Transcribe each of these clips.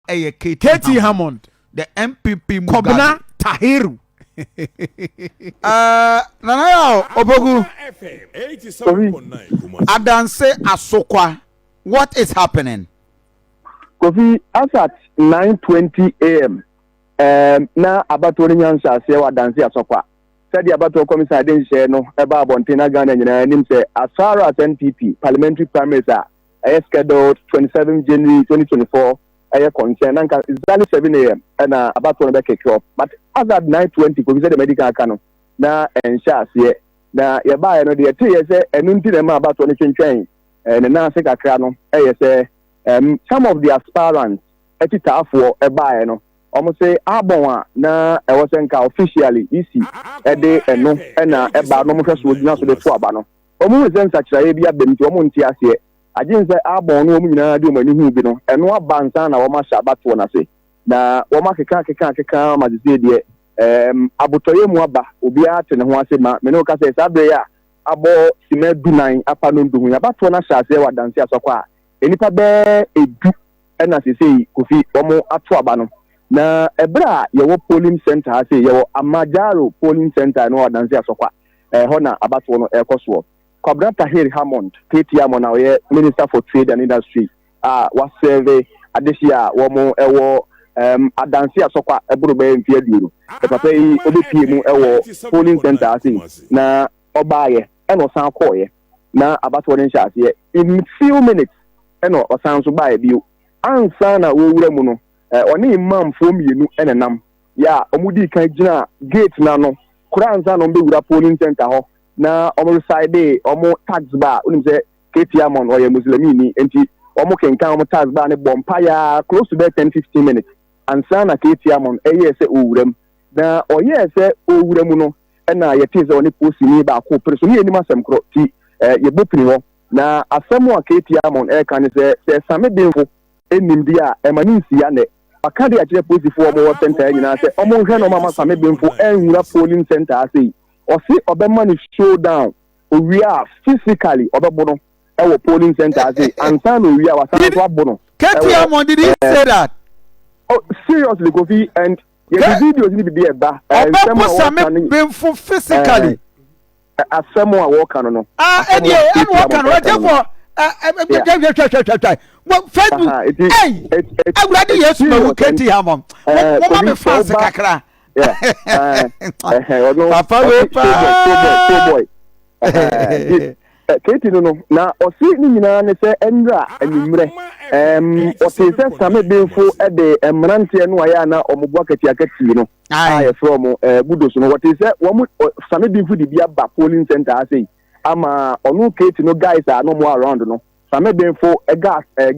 Ɛyɛ KT, KT Hammond. The NPP Mugabe. Kɔbena Tahiru. Nana Yaw Opoku. Adanse Asokwa, what is happening? Kofi, as at 9:20 am na abatoɔ no nya nhyɛaseɛ wɔ Adanse Asokwa. Sɛdeɛ abatoɔ kɔmisa de nhyehyɛeɛ no ɛba abɔnten na Ghana nyinaa anim sɛ as far as NPP parliamentary primaries a ɛyɛ scheduled 27 January 2024 ɛyɛ concern, na nka exactly 7 am ɛna abatoɔ no bɛ kick off, but as at 9:20, Kofi, sɛdeɛ madi kan aka no, na ɛnhyɛ aseɛ. Na yɛbaeɛ no deɛ, yɛteeɛ sɛ ɛno nti na ɛma abatoɔ no twentwɛn ne nan ase kakra no, ɛyɛ sɛ some of the aspirants akyitaafoɔ ɛbaeɛ no, wɔn sɛ abɔn a na ɛwɔ sɛ nka officially EC ɛde ɛno ɛna ɛba na wɔn hwɛ so gyina so de to aba no, wɔn hu sɛ nsakyerɛeɛ bi aba mu, nti wɔn nte aseɛ agye sɛ abɔn no wɔn nyinaa de wɔn ani hu bi no ɛno aba nsa na wɔn ahyɛ abatoɔ n'ase. Na wɔn akeka akeka akeka ama sisi deɛ abotɔyɛ mu aba, obiara te ne ho ase. Ma mene wo ka sɛ saa bere yi a abɔ sima 14 apa no ndu ho yi, abatoɔ no ahyɛ aseɛ wɔ Adanse Asɔkɔ a nnipa bɛɛ 10 ɛna sesei, Kofi, wɔn ato aba no. Na ɛberɛ a yɛwɔ polling center ha sei, yɛwɔ Amajaro polling center no wɔ Adanse Asɔkwa, ɛhɔ na abatoɔ no ɛrekɔ soɔ. Kwabena Tahir Hammond, KT Hammond, a ɔyɛ Minister for Trade and Industry a wa serve adehye a wɔn ɛwɔ Adanse Asɔkwa ɛboro bɛyɛ mfe 20, papa yi obɛpie mu ɛwɔ polling center ha sei na ɔbaayɛ ɛna ɔsan kɔɔyɛ na abatoɔ no nhyɛ aseɛ. In few minutes ɛna ɔsan nso baayɛ bio. Ansa na wɔwura mu no, ɔne imamfoɔ mmienu ɛna nam yɛ a wɔn di kan gyina gate n'ano koraa ansa na wɔn bɛwura polling center hɔ na wɔn recite wɔn tasbih. Onim sɛ KT Hammond ɔyɛ Muslimini, nti wɔn kenkan wɔn tasbih ne bɔ mpaeɛ close to bɛyɛ 10, 15 minutes ansa na KT Hammond ɛyɛɛ sɛ ɔwura mu. Na ɔyɛɛ sɛ ɔwura mu no, ɛna yɛtee sɛ ɔne posini baako pere so ne yɛnim asɛm korɔ ti yɛbɔ pini hɔ. Na asɛm a KT Hammond ɛreka ne sɛ Same Benfo ɛnim deɛ a ɛma ne nsia nɛ aka de akyerɛ polisifoɔ a wɔwɔ center nyinaa sɛ ɔmo nhwɛ na ɔmo ama Same Benfo ɛnwura polling center ase yi. Ɔsi ɔbɛma no showdown, owie a physically ɔbɛbo no ɛwɔ polling center ase ansa na owie a wasan so abo no. KT Hammond, did he say that? Oh, seriously, Kofi, and yɛde videos ni bibi ɛba. Ɔbɛbo Same Benfo physically. Asɛm a wɔka no. Ah, ɛdeɛ ɛna wɔka no ɔgyefo hwɛhwɛhwɛhwɛ Facebook. Ɛy, Awurade Yesu, ma wo KT Hammond mo ma me fans kakra. Papa wei paa. KT no na ɔsi ne nyinaa ne sɛ ɛnra anwummerɛ ɔte sɛ Same Benfo de mmeranteɛ no a yɛ a na ɔmo bu akatiakatii no a yɛfrɛ ɔmo budos no, wɔte sɛ wɔn Same Benfo de bi aba polling center ase yi ama ɔno KT no guys a na ɔmo around no. Same Benfo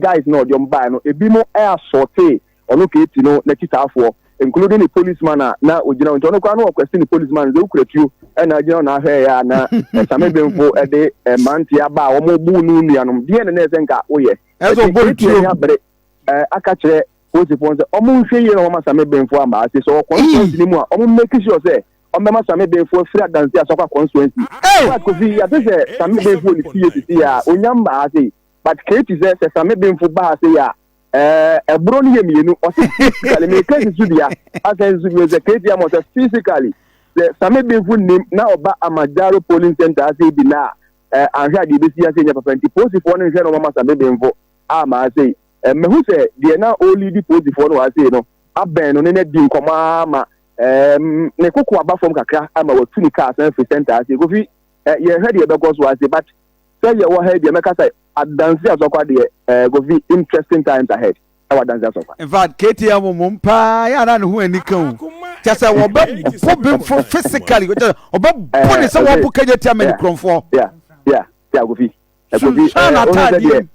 guys na ɔde ɔmo baa no, ebi mo ɛasɔte ɔno KT no n'akyitaafoɔ, including the policeman a na ogyina hɔ. Nti ɔno koraa no ɔkwɛsi ne policeman sɛ okura tuo ɛna gyina hɔ na ahwɛ yɛ a na Same Benfo ɛde mmeranteɛ aba a wɔn bu no nuanom deɛ ne na ɛsɛ nka woyɛ. Ɛsɛ ɔbɔ ne tuo abere aka kyerɛ polisifoɔ sɛ ɔmo nhwɛ yie na wɔn Same Benfo ama ase sɛ ɔwɔ constituency no mu a, ɔmo make sure sɛ ɔmbɛma Same Benfo afiri Adansi Asɔkwa constituency. But Kofi, yàtɛ sɛ Same Benfo ne fie sisi a onyam ba ha sei, but KT sɛ Same Benfo ba ha sei a, ɛboro no yɛ mmienu. Ɔsɛ physically, meka si so dua asan si so sɛ KT ama ɔsɛ physically sɛ Same Benfo nim na ɔba Amajaro polling center ase bi na anhwɛ adeɛ bɛsi ase nyɛ papa. Nti polisifoɔ no nhwɛ na ɔmama Same Benfo ama ase. Mmehu sɛ deɛ na ɔlead polisifoɔ no wɔ ase no abɛn no ne na di nkɔmɔ ama ne koko aba fam kakra ama watu ne kaa san firi center ase. Kofi, yɛhwɛ deɛ ɛbɛkɔ so ase, but sɛ yɛwɔ ha deɛ, mɛka sɛ Adansi Asɔkwa deɛ, Kofi, interesting times ahead ɛwɔ Adansi Asɔkwa. In fact, KTM mom paa yɛ ana ne ho ani ka o, kyɛ sɛ wɔbɛbo Benfo physically, kyɛ sɛ ɔbɛbo ne sɛ wɔbo kagya tia mani kurɔmfoɔ. Yeah, Kofi, Kofi, sunsun n'ataadeɛ mu.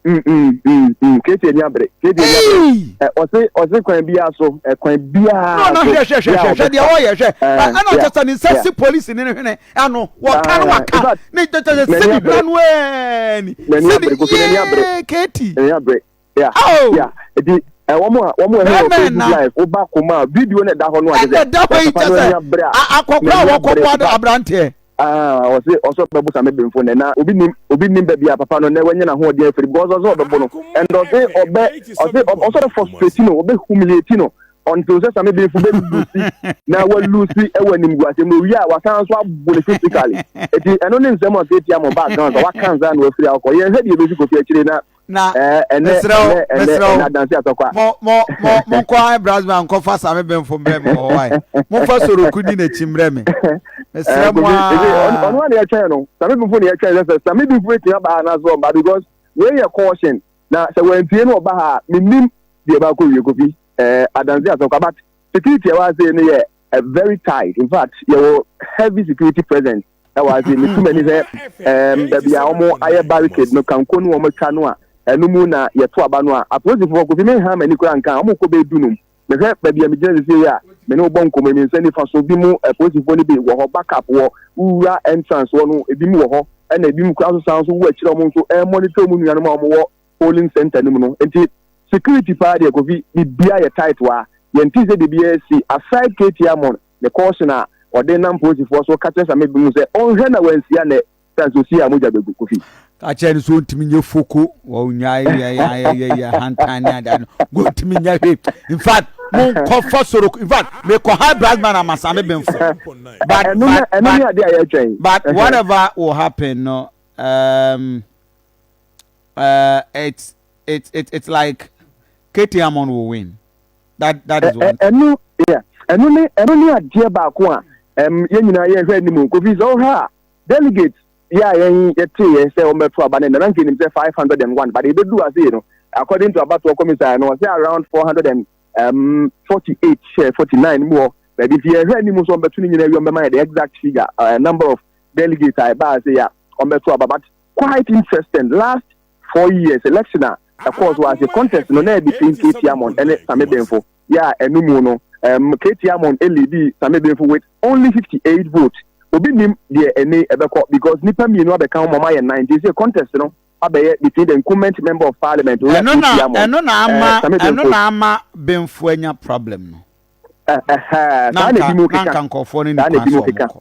KT ani abere, KT ani abere. Ɔse kwan biara so, kwan biara so. No, hwɛ, hwɛ, hwɛ, hwɛ deɛ ɔyɛ, hwɛ. Ɛna ɔkyɛ sɛ ne nsa si polisi ne ne hwene ano, wɔka no waka ne kyɛ sɛ sɛbi hwene ano ɛɛni sɛbi yee KT. N'ani abere, yeah yeah eti wɔn a wɔn a ɛhɛ wɔ Facebook live, woba koma video na ɛda hɔ no a. Ɛna ɛda hɔ yi kyɛ sɛ akɔkora a wɔkɔbɔ aberanteɛ. Ah, ɔse ɔsɛ ɔbɛbo Same Benfo nɛ na obi nim obi nim baabi a papa no nɛ wanya n'ahoɔden afiri because ɔsɛ ɔbɛbo no and ɔse ɔbɛ ɔse ɔsɛ ɔbɛ frustrate no ɔbɛ humiliate no until sɛ Same Benfo bɛ lusi na walusi ɛwɔ animguase mu owie a wasan nso abo no physically eti ɛno ne nsɛm a Ketia mo background sɛ waka nsa na wafiri akɔ yɛhwɛ deɛ ebesi Kofi akyire na na ɛnɛ mesrɛ wo ɛnɛ ɛnɛ mesrɛ wo ɛnɛ adanse atɔkwa mo mo mo monkɔ an brasman nkɔfa same benfo mbrɛ me wɔ hɔ ae momfa soroku di n'akyi mbrɛ me mesrɛ mo ɔno aa a na yɛtwɛn no same benfo na yɛtwɛn sɛ sɛ same benfo betumi aba ha anaasɛ ɔmba because wei yɛ caution na sɛ wantie no ɔba ha a menim deɛ ɛbɛakɔ wie kofi ɛɛ adanse atɔkwa but security ɛwɔ ase no yɛ very tight in fact yɛwɔ heavy security presence ɛwɔ ase metu m'ani sɛ ɛɛm baabi a wɔn ayɛ barricade no kanko no wɔn atwa no a ɛno mu na yɛto aba no a apolisifoɔ kofi me ha m'ani koraa nka wɔn kɔ bɛyɛ dunum mehwɛ baabi a megyina sisi yi a me ne wo bɔ nkɔmɔ yi me nsa nifa so bi mu apolisifoɔ no bi wɔ hɔ backup wɔ wura entrance hɔ no ebi mu wɔ hɔ ɛna ebi mu koraa nso san nso wɔ akyire wɔn nso ɛmonitor wɔn nuanom a wɔn wɔ polling center no mu no nti security paa deɛ kofi bibia yɛ tight wɔ ha yɛn ti sɛ biribi asi aside KT Amon ne caution a ɔde nam polisifoɔ so ka kyerɛ Same Bimu sɛ ɔnhwɛ na wansia nɛ sɛ nso osi a mogya bɛgu Kofi. Ka kyerɛ no sɛ ɔntumi nyɛ foko wɔnyae yɛyɛyɛyɛ hantan ne ada no wɔntumi nyɛ hwee in fact monkɔfa soroko in fact mekɔ high brassman ama Same Benfo but ɛno but ɛno ne but adeɛ a yɛtwɛn but whatever will happen no it's it's it's it's like KT Hammond will win that that is one thing. Ɛno yeah ɛno ne ɛno ne adeɛ baako a ɛm yɛn nyinaa yɛhwɛ anim Kofi sɛ ɔhwɛ a delegate yɛ a yɛn yɛteeɛ sɛ wɔbɛto aba no nana nka nim sɛ 501 but ebedu ase yi no according to abatoɔ commissioner no ɔsɛ around 448 49 mu hɔ baabi nti yɛhwɛ anim nso wɔbɛto no nyinaa wie wɔbɛma yɛ the exact figure number of delegates a ɛbaa ase yɛ a wɔbɛto aba but quite interesting last 4 years election a ɛkɔɔ so ase contest no na yɛ between KT Amon ɛne Same Benfo yɛ a ɛno mu no KT Amon eleadi Same Benfo with only 58 votes. Obi nim deɛ ɛne ɛbɛkɔ because nipa mmienu abɛka ho ma ɔmo ayɛ nine nti sɛ contest no abɛyɛ between the incumbent member of parliament Owura ɛno KT na Amon ɛno na ama Same ɛno Benfo. Na ama Benfo anya problem no. Ɛhɛ na saa na nka ebi mu na keka nka nkɔfoɔ no ni saa na kwan ebi sɛ mu ɔmo keka kɔ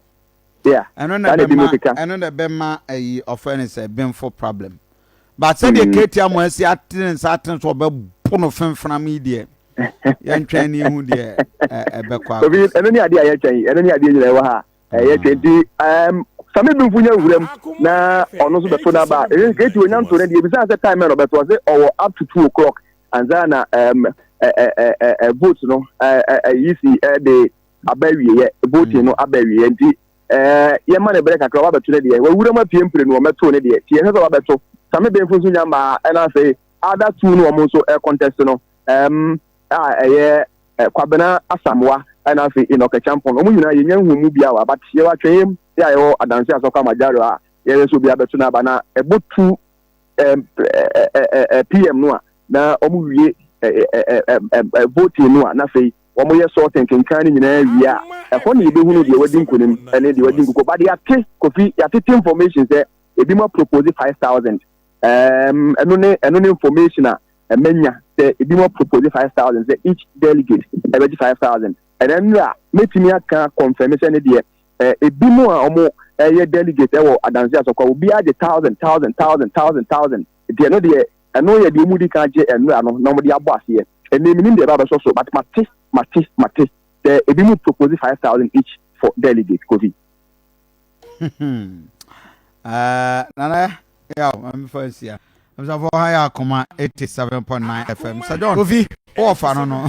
yeah ɛno na saa na ebi mu ɛbɛma keka. Ɛno na ɛbɛma ɛyi ɔfrɛ no sɛ Benfo problem but sɛdeɛ KT Amon asi atene nsa atene so ɔbɛbo no femfenam yi deɛ yɛntwɛn ne ehu deɛ ɛbɛkɔ Obi akɔsi. Ɛno ne adeɛ a yɛtwɛn, ɛno ne adeɛ nyinaa ɛwɔ ha a yɛtwɛn nti Same Benfo nya nwuram na ɔno nso bɛto n'aba a ɛyɛ KT onya nto no deɛ ebisa sɛ time na ɔbɛto ɔsɛ ɔwɔ up to 2 o'clock ansa na ɛ ɛ ɛ ɛ vote no ɛ ɛ ɛyi si ɛde aba awieɛ voting no aba awieɛ nti yɛma ne berɛ kakra wabɛto ne deɛ wawura mu apue mpire no wɔmɛto ne deɛ nti yɛhwɛ sɛ wabɛto Same Benfo nso nya mmaa ɛna afei other two no wɔn nso ɛcontest no a ɛyɛ Kwabena Asamoa ɛna afei Enoch Acheampong wɔn nyinaa yɛnya nhu mu bia wa but yɛwɔ atwɛnyɛm yɛ a yɛwɔ adanse asɔkɔ amajaro a yɛyɛ sɛ obi abɛto n'aba na ɛbɔ 2 pm no a na wɔn wie ɛ ɛ ɛ ɛ voting no a na afei wɔn yɛ sorting kenkan no nyinaa wie a ɛhɔ na yɛbɛhunu deɛ wadi nkonim ɛne deɛ wadi nkukuo but yɛate Kofi yɛatete information sɛ ebi mo propose 5,000 ɛno ne information a ɛmɛnya sɛ ebi mo propose 5,000 sɛ each delegate ɛbɛgye 5,000 ɛnɛ nnura mɛtumi aka confirm sɛ ne deɛ ebi mu a wɔn ɛyɛ delegate ɛwɔ adanse asɔkwa obiara gye thousand thousand thousand thousand thousand deɛ no deɛ ɛno yɛ deɛ ɔmu di kan gye nnura no na wɔn de abɔ aseɛ ɛnna eminim deɛ ɛba abɛsɔ so but mate mate mate sɛ ebi mu propose 5,000 each for delegate Kofi. Nana yaw mamefa nsia abusuafoɔ ha yɛ Akoma 87.9 FM Sir John. Kofi. Wɔfa no.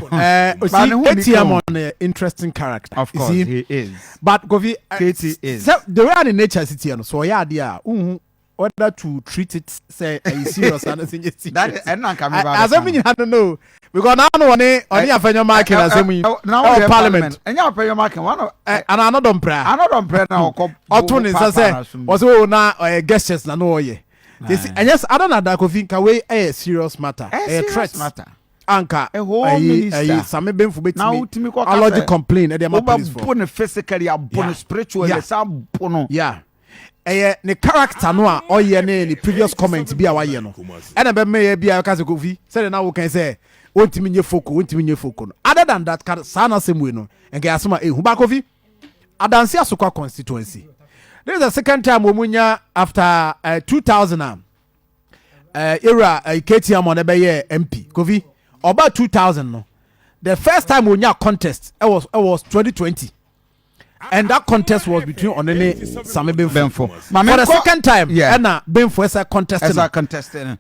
Osi KT Amon uh, interesting character. Of course he is. But Kofi, KT is. So, the way the nature city no so ɔyɛ adeɛ a wohu whether to treat it sɛ ɛyɛ serious and ɛsɛ nyɛ serious. That ɛnna nka mi ba. Asɛm nyina no because naa no ɔne ɔne Afenyo Markin asɛm yi ɛwɔ parliament. Ɛnyɛ Afenyo Markin one. Ana Annoh-Dompreh. Annoh-Dompreh na ɔkɔ. Ɔto ne nsa sɛ ɔsɛ o na ɔyɛ gestures na no ɔyɛ. Ɛnyɛ sɛ ada na da Kofi nka wei ɛyɛ serious matter. Ɛyɛ threat. Matter. Anka ɛyi ɛyi Same Benfo betumi alɔgye complain ɛde ama police for. Wobɛbo no physically, abo no spiritually, sa bo no. Yeah, ɛyɛ ne character no a ɔyɛ ne ne previous comment bi a wayɛ no ɛna bɛmɛ yɛ bi a ɔka sɛ Kofi sɛdeɛ na wokan sɛ wɔntumi nye foko wɔntumi nye foko no. Other than that, ka saa na asɛm wei no nka yɛ asɛm a ehu ba Kofi Adansi Asokwa constituency. This is the second time wɔn nya after 2000 a era KT Hammond ɛbɛyɛ MP. Kofi, ɔba 2000 no, the first time wɔnya contest ɛwɔ 2020, and that contest was between ɔne ne Sammy Benfo. Benfo. For the second time, ɛna Benfo ɛsɛ contest no. Ɛsɛ contest no.